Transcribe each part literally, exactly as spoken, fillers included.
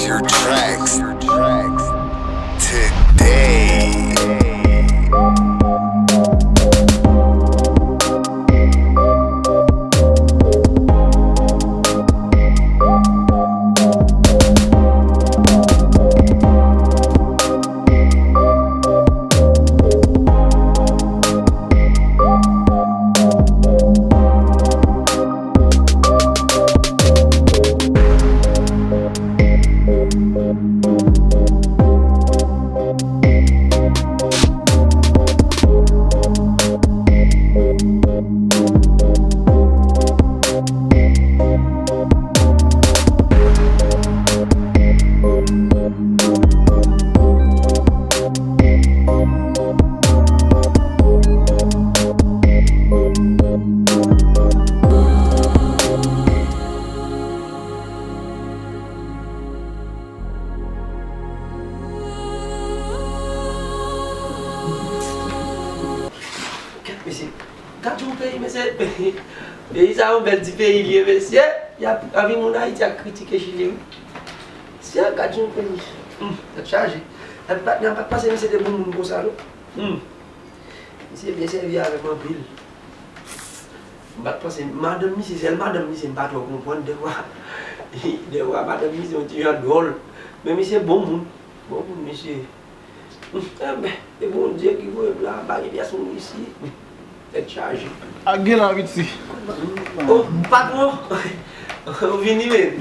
Your tracks today. Gad, mesye, gad yon peyi, mesye. Peyi sa, yon bèl ti peyi li ye, mesye. Y ap, anvi moun Ayiti ap kritike Chili, wi. Mesye, gad yon peyi. Hmm, tèt chaje. N ap pa, n ap pa t panse misye te bon moun konsa, non. Hmm. Misye byen sèvi avè m anpil. M pa t panse, madanm misye, sèl madanm misye m pa twò konprann, dèfwa, dèfwa madanm misye yon ti jan dwòl. Men misye bon moun. Bon moun, misye. Enben, e Bondye ki voye m la, pa gen pyès moun isi. Tèt chaje. Ak gen la, piti. O, patwon, ou vini, men.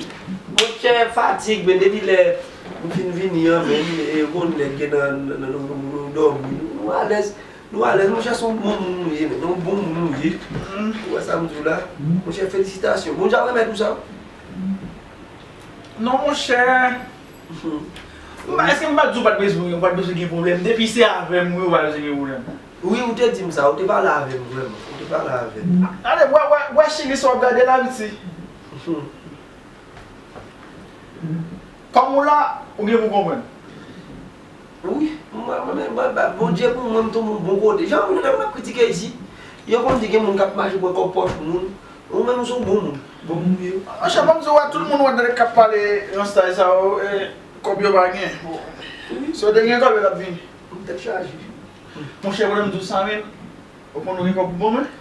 Monchè, fatig, men depi lè m fin vini an, men, e, bon, nèg gen nan, nan, nan, nou, nou dòmi, nou alèz, nou alèz, monchè, se yon bon moun nou ye, men, yon bon moun nou ye. Ou wè sa m di w la? Monchè, felisitasyon. Bondye ap remèt ou sa. Non, monchè. M pa, èske m pa t di w pa t bezwen, ou pa t bezwen gen pwoblèm? Depi se avè m, wi, ou pa bezwen gen pwoblèm. Wi, ou te di m sa, ou te pale avè m vrèman, ou te pale avè m. Gade, wè, wè, wè Chili sa w ap gade la, piti. Kòm ou la, ou gen pou konprann. Wi, mwen, mwen, mwen, mwen, Bondye pou mwen, m tonbe yon bon kote. Jan moun yo, lè moun ap kritike isi, yo konn di gen moun k ap mache pran kòb pòch moun. Ou menm, ou se yon bon moun. Bon moun ou ye. Monchè, ban m di w, wè, tout moun wè nèg k ap pale nan style sa yo, e, kòb yo pa gen. Bon. Wi. Si yo te gen kòb, yo t ap vini. M tèt chaje. Monchè, pwoblèm di w sa, men, ou konn ou gen kòb pou bon, men?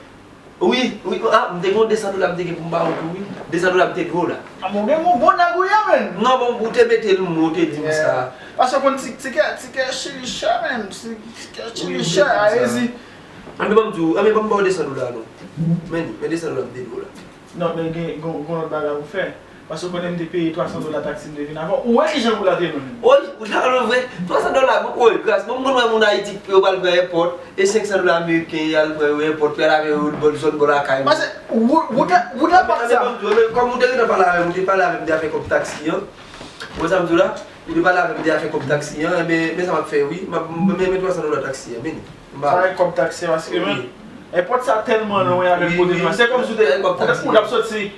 Wi, wi, a, m te gen yon de san dola m te gen pou m ba ou tou, wi. De san dola m te dwe w la. A, men w gen yon bon nèg ou ye, men. Non, bon, ou te mete l, ou te di m sa. Paske w konn ti, tikè, tikè Chili chè, men. Ti, tikè Chili chè, a ezi. Anben, ban m di w, anben, ban m ba w de san dola, non. Men, men de san dola m te dwe w la. Non, men gen, gen, gen lòt bagay ou fè. Paske w konnen m te peye twa san dola taksi m te vin avè w. Ou wè kijan wout la te long. Woy, ou ta long vre. Twa san dola, bon, woy, gras. Bon, m konn wè moun Ayiti, yo pral pran èpòt, e senk san dola ameriken, y al pran yo èpòt, pou y al avè yo bò zòn bò lakay ou. Paske wout, wout, wout èpòt sa. Kòm ou te gentan pale avè m, ou te pale avè m de afè kòb taksi an. Ou wè sa m di w la? Ou te pale avè m de afè kòb taksi an, enben, men sa m ap fè, wi. M ap, men, men twa san dola taksi an, men. Sa e kòb taksi, paske men, èpòt sa tèlman lwen avèk kote nou. Se kòmsi w te, ou t ap soti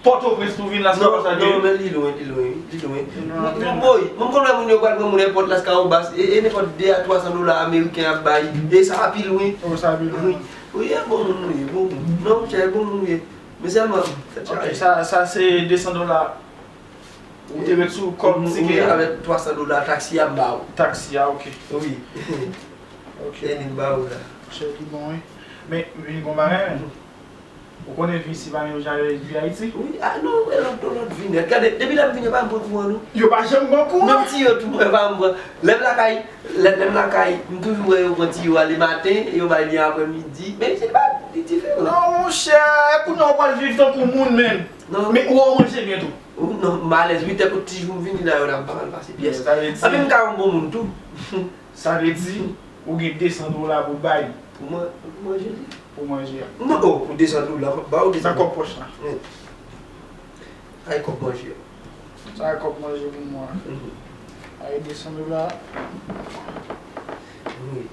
Pòtoprens pou vin la, se pa sa ke. Non, men li lwen, li lwen, li lwen. Mwen, mwen konn wè moun yo pral pran moun èpòt Las Cahobas, e, e nenpòt de a twa san dola ameriken ap bay, e sa pi lwen. Oh, sa pi lwen. Wi, wi, e bon moun nou ye, bon moun. Non, monchè, e bon moun nou ye. Men sèlman, tèt chaje. Ok, sa, sa se de san dola. Ou te ret sou kòb tikè a? Wi, avèk twa san dola taksi a m ba ou. Taksi a, ok. Wi. Ok. E li m ba ou la. Chè li bon, wi. Men, vin gon bagay, men. Ou konnen vi isi pa menm jan avèk vi Ayiti? Wi, a non, e lòt, lòt vi nèt. Gade, depi lè m vini, yo pa janm pran kouran, non. Yo pa janm pran kouran? Menm tiyo tou, mwen pa m pran. Lè m lakay, lè, lè m lakay, m toujou wè yo pran tiyo a lematen, e yo bay li aprèmidi. Men isi pa, li diferan. Non, monchè, e kounye a ou pral viv tankou moun, men. Non. Men ou wè w manje byen tou. Ou non, m alèz, wi, tèt ou ti jou m vini la, yo la m pa mal pase pyès. Sa vle di. Epi m ka yon bon moun tou. Sa vle di, ou gen de san dola pou bay. Pou mwen, pou manje li. Pou manje a. Non, oh, pou de san dola, m ap ba ou de san dola. Nan kòb pòch la. Wi. Ay, kòb manje a. Sa e kòb manje pou mwen. Mhm. Ay, de san dola. Wi.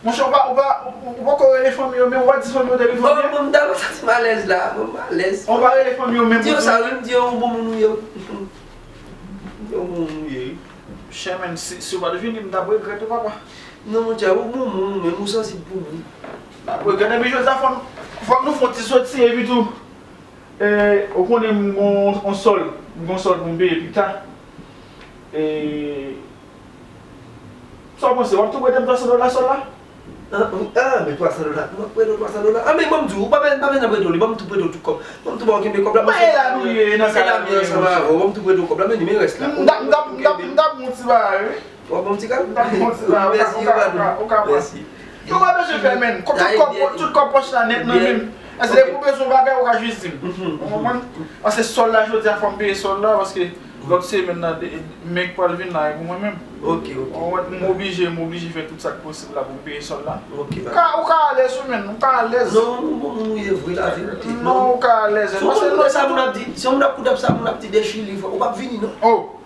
Monchè, ou pa, ou pa, ou, ou poko rele fanmi yo, men ou pa di fanmi yo telefòn byen? Bon, bon, m ta pa santi m alèz la, bon, m alèz. Ou pa rele fanmi yo menm pou di yo sa, wi, m di yo, yon bon moun ou ye, wi. M di yo, yon bon moun ou ye, wi. Chè, men, si, si ou pa t vini, m t ap regrèt, wi, papa. Non, monchè, ou bon moun, ou menm, ou sansib pou moun. M ap regrèt, epi jodi a, fò n, fòk nou fè yon ti soti, epi tou, e, ou konnen m gon, on sòl, m gon sòl pou m peye pita. E, sa w panse, w ap tou prete m twa san dola sòl la? Ah, ah, men twa san dola, m ap prete w twa san dola. Ah, men ban m di w, ou pa bèzwen, pa bèzwen prete w li, ban m tou prete w tout kòb. Ban m tou ba w kenbe kòb la. Mwen e la nou ye, nan kay la nou ye, ansanm avè w, ban m tou prete w kòb la, men ni men rès la. M t ap, m t ap, m t ap, m t ap ba w yon ti bagay, wi. W ap ban m ti kado? M t ap ba w, ou ka, ou ka, ou ka, ou ka pran. Mèsi, wi, Badou, mèsi. Yo pa bezwen fè, men. Tout kòb, tout kòb pòch la nèt nan men m. Paske depi ou bezwen yon bagay, ou ka jis di m. Ou konprann? Paske sòl la, jodi a, fò m peye sòl la, paske lòt semèn nan, men k pral vin la, e pou mwen menm. Ok, ok. Ou wè, m oblije, m oblije fè tout sa k posib la pou m peye sòl la. Ok, ou ka, ou ka alèz, wi, men. Ou ka alèz. Non, nou bon moun nou ye vre, la verite. Non, ou ka alèz. Se yon moun ap koute sa, moun ap di, se yon moun ap koute sa, moun ap di de Chili, ou p ap vini, non. Oh.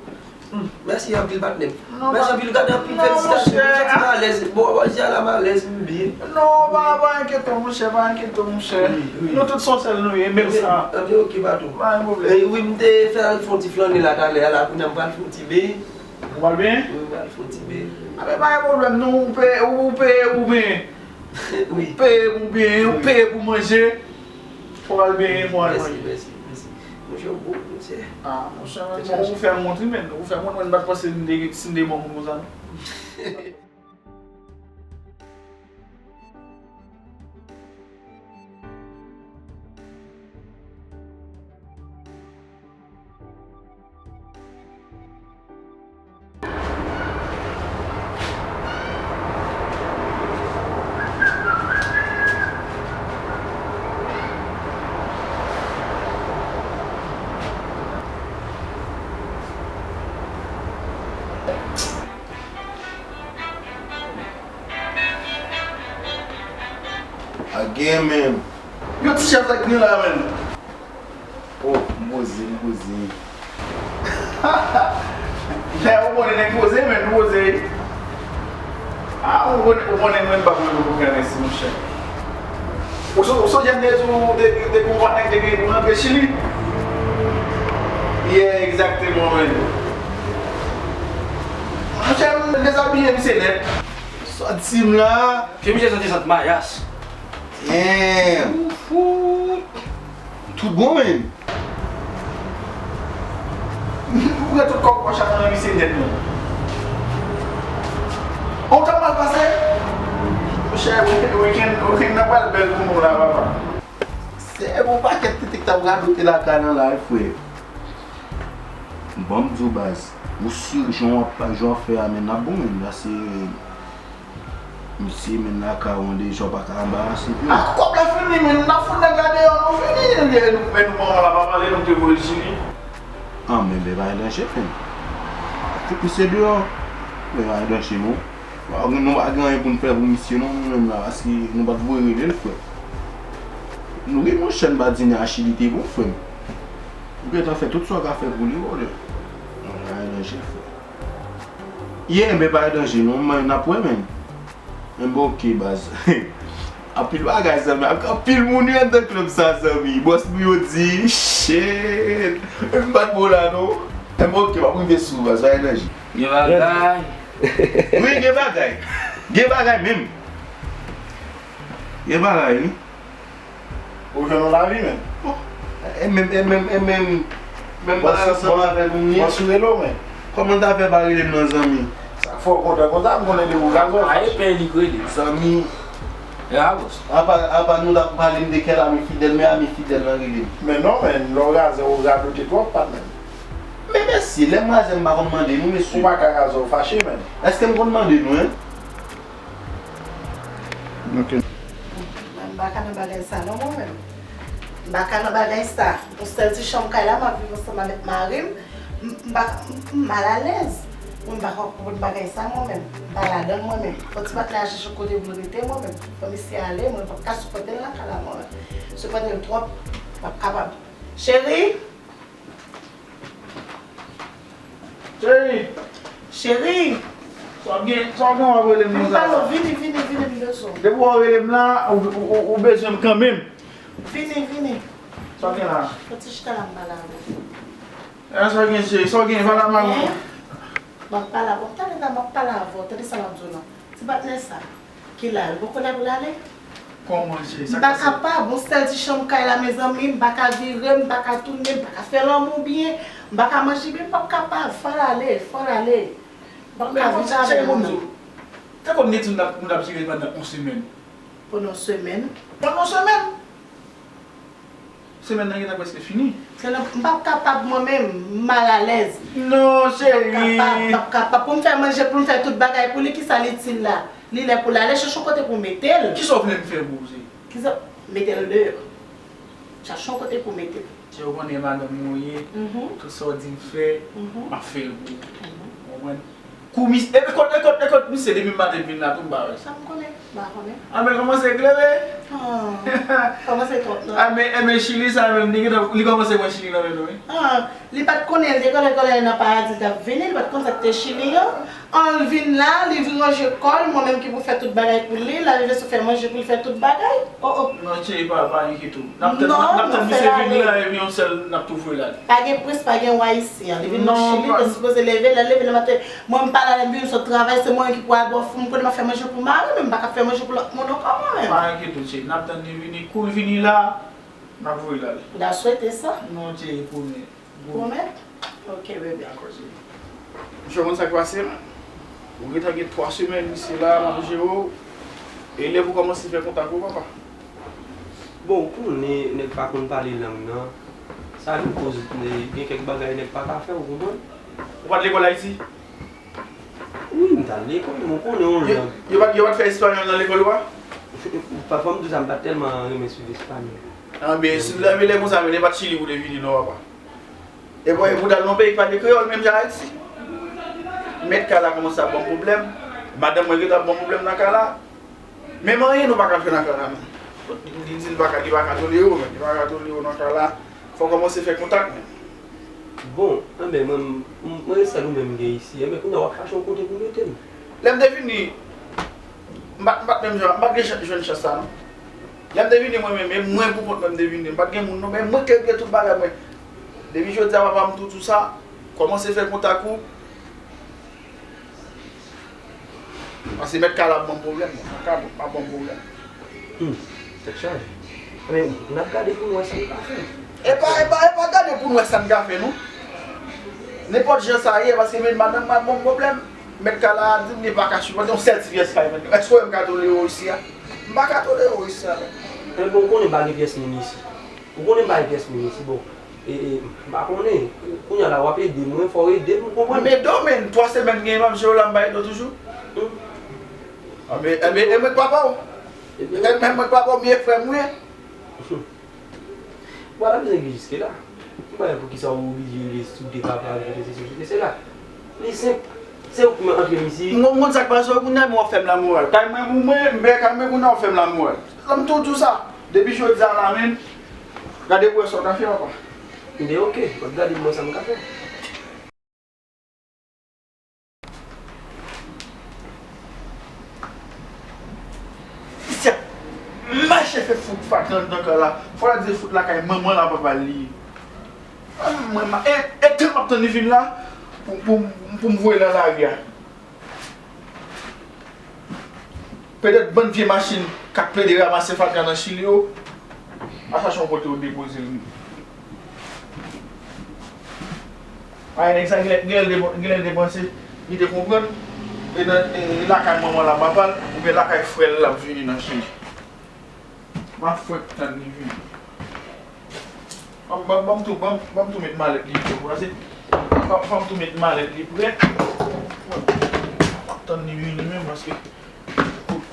Hmm, mèsi anpil, patnè m. Mèsi anpil, gade anpil felisitasyon. Mwen santi m alèz. Bon, jodi a la m alèz, m byen. Non, pa, pa enkyete w, monchè, pa enkyete w, monchè. Wi, wi. Nou tout se yon sèl nou ye, menm sa. Ebyen, ok, pa twòp. Pa gen pwoblèm. E, wi, m te fè al fè yon ti flannen la talè a la, kounye a m pral fè yon ti ben. Ou pral benyen? Wi, m pral fè yon ti ben. A, men pa gen pwoblèm, non, ou peye, ou peye pou benyen. Wi. Ou peye pou benyen, ou peye pou manje. Fò w al benyen, fò w al manje. Mèsi, mèsi, mèsi. Monchè, ou bon, monchè. Ah, monchè, bon, ou fè m wont, wi, men. Ou fè m wont, mwen, m pa t panse si m te, si m te bon moun konsa, non. Again, man. Yo, ti chèf sa k gen la, man. Oh, m poze, m poze. Nèg, ou konnen nèg poze, men, m poze. Ah, ou konnen, ou konnen mwen m pa konnen pou granmesi, monchè. Ou so-, ou sonje m te di w depi, depi yon patnè te gen pou rantre Chili? Yeah, egzakteman, men. Monchè, m dezabiye misye nèt. Sòti m la. Ke misye sòti sant Mayas. Damn. Ouf, ouf. Tout bon, men. Ou gen tout kòb pòch la nan men misye nèt, non. Ou t ap mal pase? Monchè, weekend, weekend, weekend nan pral bèl pou nou la, papa. Se yon pakèt tete k t ap radote lakay lan la, wi, frè. Bon, m di w, baz, ou sire jan w ap, jan w ap fè a, men n ap bon, men la se Mesye, men lakay ou an deja, ou pa ka anbarase tou. Ah, kòb la fini, men n ap fout nèg la deyò, nou fini. E nou, e nou manman la pa pale, nou te voye l Chili. Ah, men, men pa gen danje, men. Fout misye deyò. Men pa gen danje, non. Nou pa gen, nou pa gen anyen pou n fè pou misye, non, nou menm la, paske nou pa t voye rele l, frè. Nou ri, monchè, n pa di nèg a Chili te bon, frè m. Ou gentan fè tout sa w ka fè pou li, brother. Non, pa gen danje, frè. Yeah, men pa gen danje non, men n ap wè, men. Men bon, ok, baz. Anpil bagay, zanmi. Anpil moun wi anndan club sa, zanmi. Bòs nou yo di, shit. M pa t bon la, non. Men bon, ok, m ap rive sou ou, baz. Pa gen danje. Gen bagay. Wi, gen bagay. Gen bagay menm. Gen bagay, wi. Ou jwenn yon lavi, men. E menm, e menm, e menm, menm bagay ansanm avè nou ye. Bòs ou rele w, men. Kòman l ta fè pa rele m nan, zanmi? Sa k fè w kontan konsa, m konnen depi w gazo w fache. Aye, pè li k rele. Zanmi. E a, bòs. Apa, apa nou t ap pale m de kèl ami fidèl, men ami fidèl lan rele m. Men non, men, lè w razè, ou radote twòp, patnè. Men mesye, lè m razè, m pa konn mande nou, mesye. Ou pa ka razè w fache, men. Èske m konn mande nou, en? Ok. Mwen, m pa ka nan bagay sa non, mwen menm. M pa ka nan bagay sa. Yon sèl ti chanm kay la, m ap viv ansanm avèk mari m. M, m pa, m, m mal alèz. Mwen, m pa ka konprann bagay sa, mwen menm. M pa ladan l, mwen menm. Fò ti patnè a chèche kote pou l rete, mwen menm. Fò misye ale, mwen p ap ka sipòte l nan kay la, mwen menm. Sipòte l twòp, m p ap kapab. Cheri! Cheri! Cheri! Sa w gen, sa w gen w ap rele m konsa? M pale w, vini, vini, vini, m bezwen w. Depi w rele m la, ou, ou, ou, ou bezwen m kanmenm. Vini, vini. Sa w gen la? Fò ti chita la m pale avè w. E sa w gen, cheri? Sa w gen? Pale avè m. M ap pale avè w. Talè sa m ap pale avè w. Tande sa m ap di w la. Ti patnè sa. Ki la, li poko lè pou l ale? Kòman cheri, sa k pase? M pa kapab, yon sèl ti chanm kay la, mezanmi, m pa ka vire, m pa ka tounen, m pa ka fè lanmou byen, m pa ka manje byen, m p ap kapab, fò l ale, fò l ale. M p ap ka viv avè l. Cheri, bon, m di w, te konn gen di m t ap, m t ap jere pandan yon semèn. Pandan yon semèn? Pandan yon semèn! Semèn nan gentan prèske fini. Se nan, m p ap kapab mwen menm, m malalèz. Non, cheri. M p ap kapab, m p ap kapab. Pou m fè manje, pou m fè tout bagay pou li, kisa l itil la? Li lè pou l ale, chèche yon kote pou w mete l. Kisa w vle m fè pou w, cheri? Kisa? Mete l deyò. Chèche yon kote pou w mete l. Cheri, ou konnen madanm mwen w ye, tout sa w di m fè, m ap fè l pou ou. Ou konprann? Kou mis, e kot, e kot, e kot misye depi maten vin la tou m pa wè. Sa m konnen, m pa konnen. A men kòmanse klere. Ah, kòmanse twòp non. A men, e men Chili sa menm, li gentan, li kòmanse pran Chili nan men nou, wi. Ah, li pa t konnen, li te konnen konnen nan paradi l t ap vini, li pa t konn sa k te Chili an. An l vin la, li vin ranje kò l, mwen menm ki pou fè tout bagay pou li, lave veso, fè manje pou l, fè tout bagay. Oh, oh. Non, cheri, pa, pa enkyete w. N ap tann, n ap tann misye vini la, epi yon sèl, n ap tou voye l ale. Pa gen prens, pa gen wa isi an. Li vin nan Chili, li te sipoze leve, lè l leve nan maten, mwen m pa la, lè m vin sot travay, se mwen ki pou al bò foun, m konnen m ap fè manje pou mari, men m pa ka fè manje pou lòt moun ankò mwen menm. Pa enkyete w, cheri, n ap tann li vini, kou l vini la, n ap voye l ale. N a swete sa. Non, cheri, pwomèt. Pwomèt? Ok, bebe. Dakò, cheri. Misye konn sa k pase, man. Ou gentan gen twa semèn isi la, m ap jere w. E lè pou kòmanse fè kontak ou, papa? Bon, ou konnen, nèg pa konn pale lang nan. Sa vin koz, gen kèk bagay nèg pa ka fè, ou konprann? Ou pa t lekòl Ayiti? Wi, m t al lekòl, men ou konnen yon lang. Yo pa t, yo pa t fè espanyòl nan lekòl ou a? Papa, m di w sa, m pa t tèlman renmen swiv espanyòl. Anben, si lè, lè konsa, men e pa t Chili pou w te vini non, papa. E bon, e pou w t al nan yon peyi ki pale kreyòl, menm jan Ayiti. Mèt kay la kòmanse ap ban m pwoblèm. Madanm mwen gentan ap ban m pwoblèm nan kay la. Menm anyen nou pa ka fè nan kay la, menm. Li di li pa ka, li pa ka tolere w, menm. Li pa ka tolere w nan kay la. Fò w kòmanse fè kontak, menm. Bon, enben, mwen, m-, mwen sèl ou menm m gen isi. Enben, kounye a w ap chache yon kote pou mete m. Lè m te vini, m pa t, m pa t menm jan, m pa t gen ch-, jwenn chans sa, non. Lè m te vini, mwen menm, e mwen pou kont mwen m te vini. M pa t gen moun, non, men mwen ki gen tout bagay mwen. Depi jodi a, papa, m tou di w sa, kòmanse fè kontak ou. Paske mèt kay la ap ban m pwoblèm, mwen. Mèt kay la ap ban m pwoblèm. Hmm. Tèt chaje. Men, n ap gade pou n wè sa n ka fè. E pa, e pa, e pa gade pou n wè sa n ka fè, non. Nenpòt jan sa ye, paske men madanm mwen ap ban m pwoblèm. Mèt kay la di m li pa ka sipòte yon sèl ti pyès kay, men. Èske w wè m ka tolere w isi a? M pa ka tolere w isi a, men. Men bon, ou konnen m pa gen pyès moun isi. Ou konnen m pa gen pyès moun isi, bon. E, e, m pa konnen. Kounye a la, w ap ede mwen, fò w ede m, ou konprann? M ede w, men twa semèn gen, m ap jere w la, m pa ede w toujou. Hmm. Anben, enben, e mwen k papa w. E mwen k papa w, byen frè m ou ye. Bon, la bezwen gen jiske la. M pa wè poukisa ou oblije rele sou de papa, rele sou de sela. Li senp. Se ou ki mwen antre m isi. M konn, m konn sa k pase w kounye a, men w ap fè m lamoral. Kay mwen pou mwen, m peye kay mwen kounye a, w ap fè m lamoral. Sa m tou di w sa. Depi jodi a la menm, gade pou wè sa w ka fè, papa. Ebyen, oke, w ap gade pou wè sa m ka fè. Misye ap mache fè fout fatra anndan kay la. Fò l al di fout lakay manman l a papa l li ye. Mwen, ma-, e, e tan m ap tann li vin la, pou, pou, pou m voye l nan lari a. Petèt bann vye machin k ap plede ranmase fatra nan Chili yo, a chache yon kote yo depoze l. Ay, nèg sa genlè, genlè l te, genlè l te panse, li te konprann, e nan, e lakay manman l a papa l, oubyen lakay frè l l ap vini nan Chili. M ap fwenk tann li vini. Ban, ban, ban m tou, ban, ban m tou met malèt li prè, paske fò, fò m tou met malèt li prè. M ap tann li vini menm, paske fout,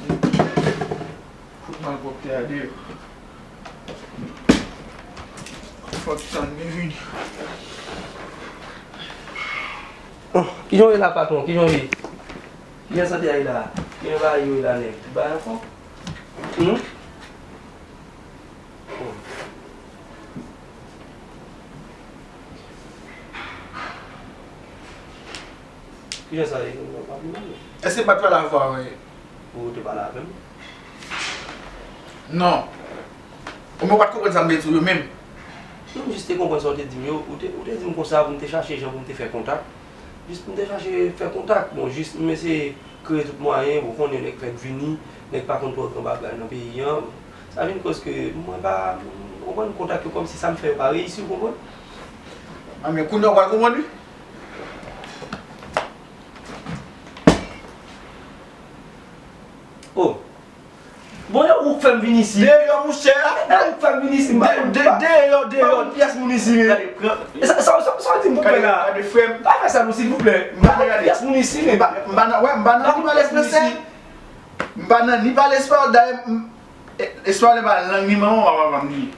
fout malpwòpte a deyò. Fò m tann li vini. Oh, kijan w ye la, patwon? Kijan w ye? Kijan sante a ye la? Kijan bagay yo ye la, nèg? Tout bagay anfòm? Hmm? Bon. Kijan sa ye? Ou pa vin nan? Èske m pa t pale avè w avan yè? Ou te pale avè m? Non. Ou menm ou pa t konprann sa m te di w yo menm? Non, m jis te konprann sa w te di m yo. Ou te, ou te di m konsa pou m te chache jan pou m te fè kontak. Jis pou m te chache fè kontak. Bon, jis m eseye kreye tout mwayen, ou konnen nèg fèk vini, nèg pa konn twò gran bagay nan peyi an. Sa vin koz ke mwen pa, ou konprann, kontak yo kòmsi sa m fè yo pa reyisi, ou konprann? A, men kounye a w pral konprann, wi. Oh. Bon, e ou k fè m vin isi. Deyò, monchè. E ou k fè m vin isi, m pa konn, de-, de-, deyò, deyò. M pa konn pyès moun isi, men. Gade, pran. E sa, sa, sa, sa w di m pou fè la? Gade, gade, frè m. Pa fè sa non, silvouplè. M pa nan, gade. M pa konn pyès moun isi, men. M pa, m pa nan, wè, m pa nan ni pale fransè. M pa nan ni pale espayòl, dayè, m, e, espayòl e pa lang ni manman m, papa m li ye.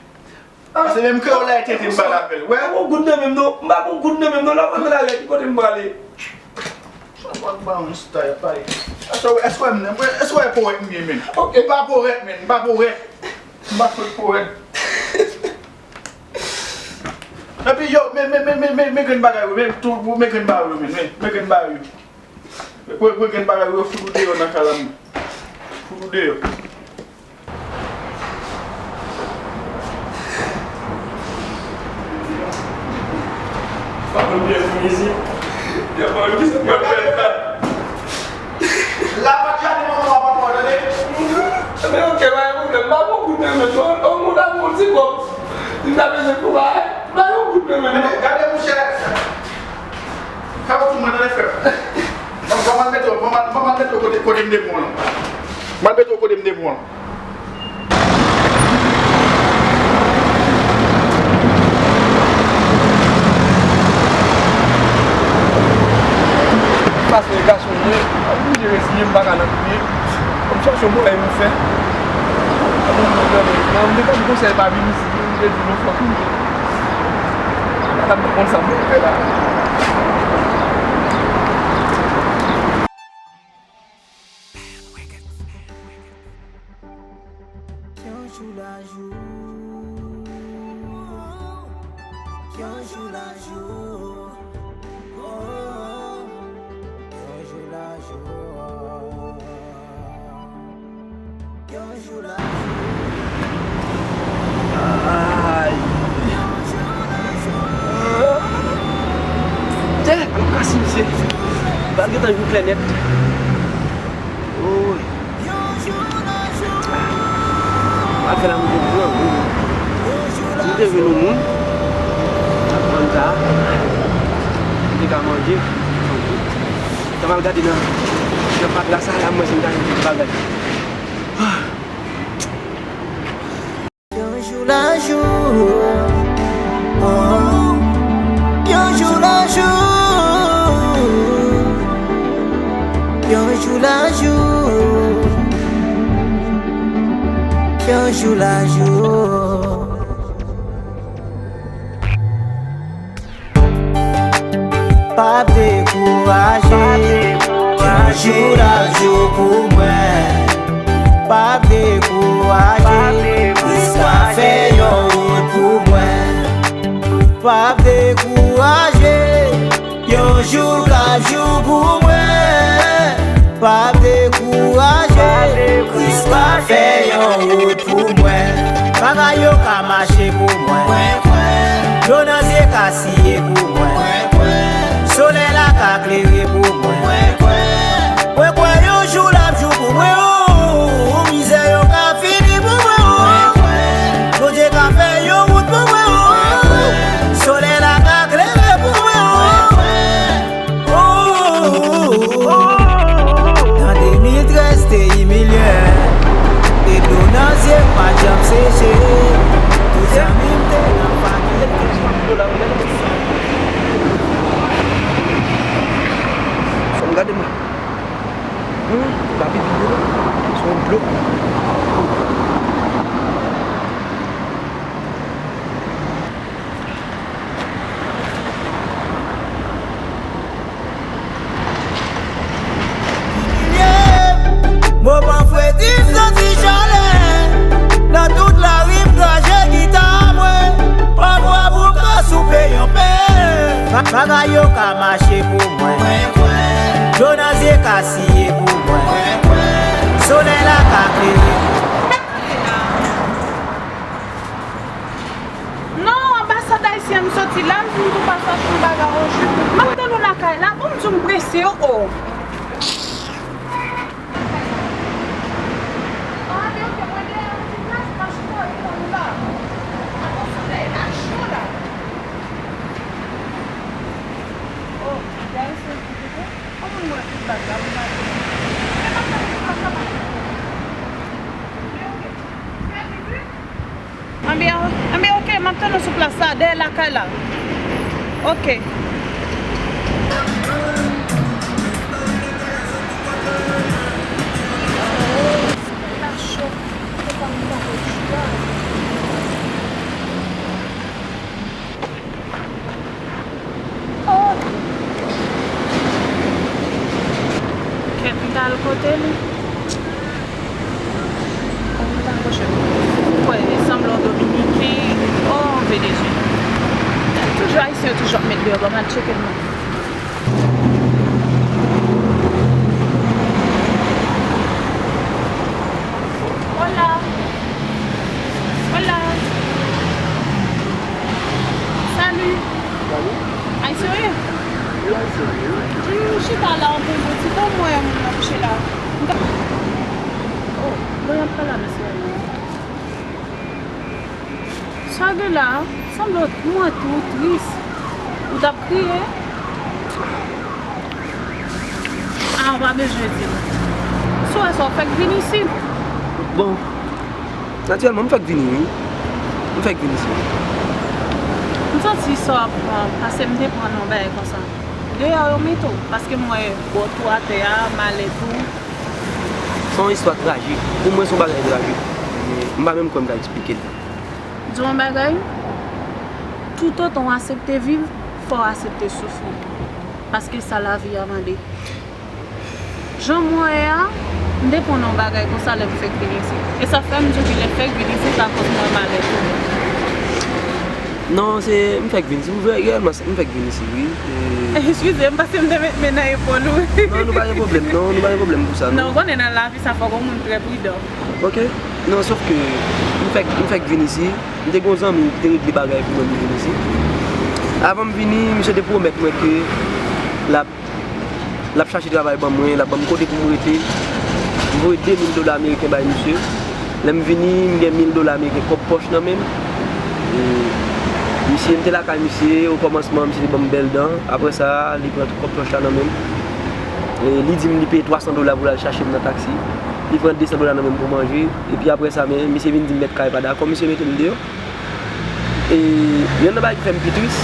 Ah. Se menm kreyòl la e tete m pale avè l, wè. M pa gon goud nan men m non. M pa gon goud nan men m non. Lè w antre lari a, ki kote m prale? Sa pa ba yon style, pale. Èske w, èske w wè m, èske w wè powèt m ye, men? Ok. M pa powèt, men. M pa powèt. M pa fèk powèt. Epi yo, men, men, men grenn bagay yo, men tou, men grenn bagay yo, men, men, men grenn bagay yo. Pran, pran grenn bagay ou yo, fout ou deyò nan kay la, man. Fout ou deyò. Pa konn pyès moun isi. Yo pa konn ki sa pral fè la. La pa t gade manman w ap antre, tande. Men ok, pa gen pwoblèm. M pa gon goud nan men non. On moun ap yon ti kòb. Si m ta bezwen pou bagay, m pa gen yon goud nan men non. Men gade, monchè. Kawotchou mwen nan lè frè m. Ban m, ban m al mete w, ban m al, ban m al mete w kote, kote m te pran w lan. M al mete w kote m te pran w lan. Paske gason mwen, m oblije reziye m, m pa ka nan kriye. Fò m chèche yon bagay pou m fè. Mwen, m te tann konsèy pa vin isi, m te di nou fòk m ye. Mwen pa t ap konn sa pou m fè la. Yon jou la jou. Yon jou la jou. Oh, yon jou la jou. Yon jou la jou. Ay. Tè, al kase misye. Bal gentan jou klè nèt. Woy. Al fè lamoun pou grangou. Si m te jwenn yon moun, m ap vann sa, m te ka manje. Sa m al gade nan, nan fatra sa la, mwen si m ta jwenn yon bagay. Ah. Yon jou la jou, oh, yon jou la jou, yon jou la jou, yon jou la jou. Pa dekouraje, yon jou la jou pou mwen. Pa dekouraje, Kris ka fè yon wout pou mwen. Pa dekouraje, yon jou ka jou pou mwen. Pa dekouraje, Kris ka fè yon wout pou mwen. Bagay yo ka mache pou mwen. Dlo nan zye ka siye pou mwen. Solèy la ka klere pou mwen. Mwen kwè yon jou l ap jou pou mwen, oh. Mizè yo ka fini pou mwen, oh. Bondye ka fè yon wout pou mwen, oh. Solèy la ka klere pou mwen, oh. Oh, oh, oh, oh. Nan de mil trèz te imilye m, e dlo nan zye m pa t janm seche. Tout zanmi m te nan fakilte. Fò m gade mwen. Hmm, pa pipi non. Se yon dlo. Moman fredi m santi chalè, nan tout lari m krache gita mwen, pafwa pou m ka soupe yon pè. Bagay yo ka mache pou mwen, dlo nan zye ka siye pou mwen, solèy la ka klere pou mwen. Non, anbasad ayisyen m soti la, m vin pou pasaj pou bagay yon jou. M ap tann ou lakay la, bon, m di w m prese, oh, oh. Anben, anben, oke, m ap tann ou sou plas la, dèyè lakay la. Oke. Oh! Kèt, m t al kote li. Oh, m t al kote li. Kwè, li sanble yon Dominiken. Oh, yon Venezuelyen. Toujou Ayisyen yo toujou ap met deyò. Bon, m al tcheke l non. Hola. Hola. Salut. Salut. Ayisyen w ye? Wi, Ayisyen m ye, wi. Hmm, chita la, w pran yon ti bon mwen, moun nan kouche la. Oh, bon, y ap pale a mesye a. Sa gen la, sanble w trè tris. Ou t ap kriye. Ah, ou pa bezwen di m. Si w wè sa, w fèk vin isit. Bon, natirèlman, m fèk vini, wi. M fèk vin isit. M santi sa w ap pran, paske m te pran nan bagay konsa. Deyò yo mete w, paske m wè bò tou atè a, malèt ou. Se yon istwa trajik. Pou mwen, se yon bagay trajik. Men m pa menm kwè m ka eksplike l. Di w yon bagay, toutotan w aksepte viv, fò w aksepte soufri. Paske sa lavi a mande. Jan m wè a, m te pran nan yon bagay konsa lè m fèk vin isit. E sa fè m di w ki lè m fèk vin isit, se akoz mwen malèt. Non, se, m fèk vin isit. Reyèlman, se, m fèk vin isit, wi. E eskize m, paske m te met men nan epòl ou. Non, nou pa gen pwoblèm, non, nou pa gen pwoblèm pou sa, non. Non, ou konnen nan lavi sa fòk yon moun trè pridan. Ok. Non, sòf ke m fèk, m fèk vin isit. M te gen yon zanmi ki te regle bagay pou mwen pou vin isit. Avan m vini, misye te pwomèt mwen ke l ap, l ap chache travay ban mwen, l ap ban m kote pou m rete. M voye de mil dola ameriken bay misye. Lè m vini, m gen mil dola ameriken kòb pòch nan men m. E misye, m te lakay misye, okòmansman, misye te ban m bèl dan. Apre sa, li pran tout kòb pòch la nan men m. E li di m li peye twa san dola pou l al chache m nan taksi. Li pran de san dola nan men m pou manje. Epi apre sa, men, misye vin di m mèt kay pa dakò, misye mete m deyò. E youn nan bagay ki fè m pi tris,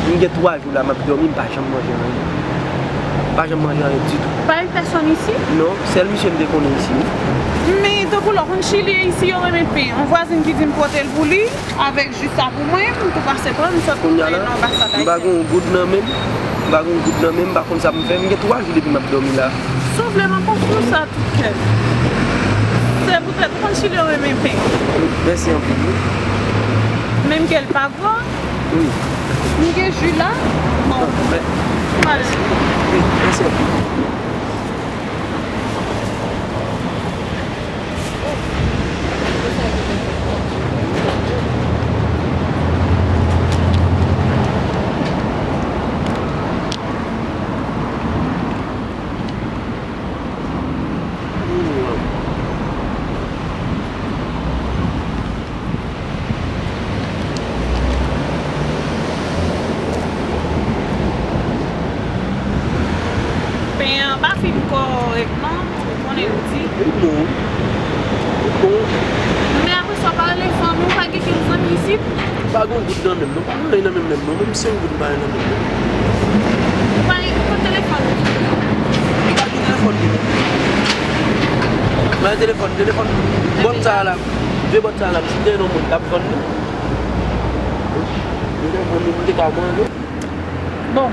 m gen twa jou la m ap dòmi, m pa janm manje anyen. M pa janm manje anyen ditou. Pa yon pèsòn isi? Non, sèl misye m te konnen isi, wi. Men tankou lè w konn Chili isi, yo renmen pen. Yon vwazin ki di m pote l pou li, avèk ji sa pou mwen, m tou pase pran, m sot nan anbasad ayisyen. Kounye a la, m pa gen yon goud nan men m, m pa gen yon goud nan men m, m pa konn sa pou m fè. M gen twa jou depi m ap dòmi la. Si w vle, m ap ofri w sa. Kè. Se poutèt ou konn Chili yo renmen pen. Mèsi anpil, wi. Menm ke l pa gran. Wi. M gen ji la. Bon. Ah, mè-, m ale. Wi, mèsi anpil. Pen an pa fin kòrèk non, ou konnen l di. Li bon. Li bon. Men apre sa, w pa rele fanmi w, pa gen kèk zanmi isit? Pa gen yon goud nan men m non, pa gen anyen nan men m menm non, menm senk goud m pa gen nan men m non. Ou pa gen, ou konn telefòn ou? Li pa gen telefòn li non. Mwen telefòn, telefòn bòt sa la, vye bòt sa la, si te gen yon moun k ap vann li, li te vann li, m te ka manje. Bon,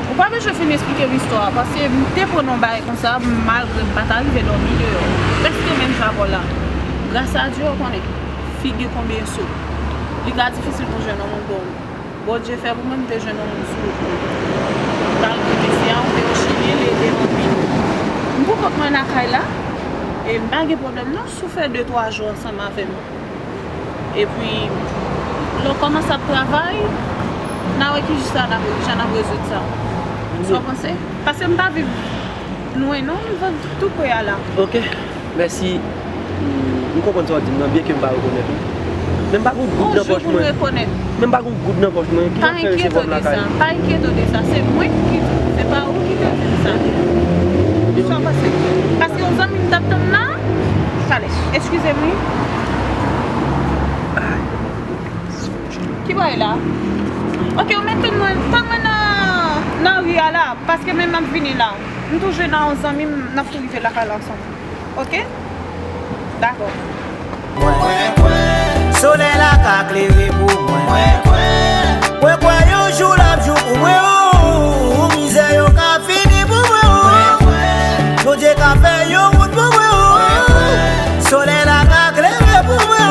ou pa bezwen fin esplike m istwa a, paske m te pran yon bagay konsa, malgre m pa ta rive dòmi deyò. Prèske menm jan avè w la. Gras a Dye, ou konnen, figi konbyen so. Li ka difisil pou jwenn yon moun bon. Bondye fè pou mwen, m te jwenn yon moun sou wout mwen. Malgre mesye a, ou te yon chilyen, li ede m anpil. M pou kont mwen lakay la, e m pa gen pwoblèm non, si w fè de twa jou ansanm avè m. Epi, lè w kòmanse ap travay, n a wè ki jan n ap, jan n ap rezoud sa. Sa w panse? Paske m pa viv lwen non, m viv tou pre a la. Ok, mèsi. M, m konprann sa w di m nan, byenke m pa rekonèt ou. Men m pa gen yon goud nan pòch mwen. Men m pa gen yon goud nan pòch mwen. Ki jan m fè resevwa m lakay? Pa enkyete w de sa. Se mwen ki di w. Se pa ou ki te di m sa. Sa w panse? Paske yon zanmi m t ap tann la. Talè. Eskize m, wi. Ki bagay la? Ok, ou mèt tann mwen, tann mwen nan, nan ri a la, paske men m ap vini la. M tou jwe nan yon zanmi m, n ap tou rive lakay la ansanm. Ok? Dakò. Mwen kwè, solèy la ka klere pou mwen. Mwen kwè, mwen kwè yon jou l ap jou pou mwen. Oh, mizè yo ka fini pou mwen. Oh, Bondye ka fè yon wout pou mwen. Oh, solèy la ka klere pou mwen.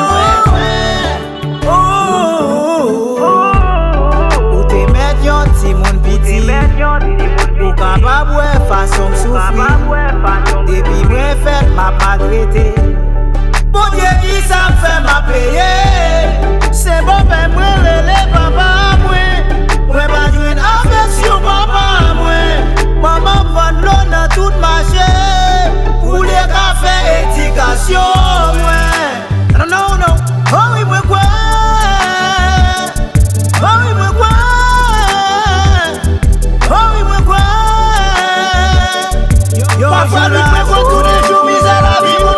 Oh, ou te mèt yon timoun piti. Ou kapab wè fason m soufri. Depi mwen fèt m ap maltrete. Bondye, kisa m fè m ap peye?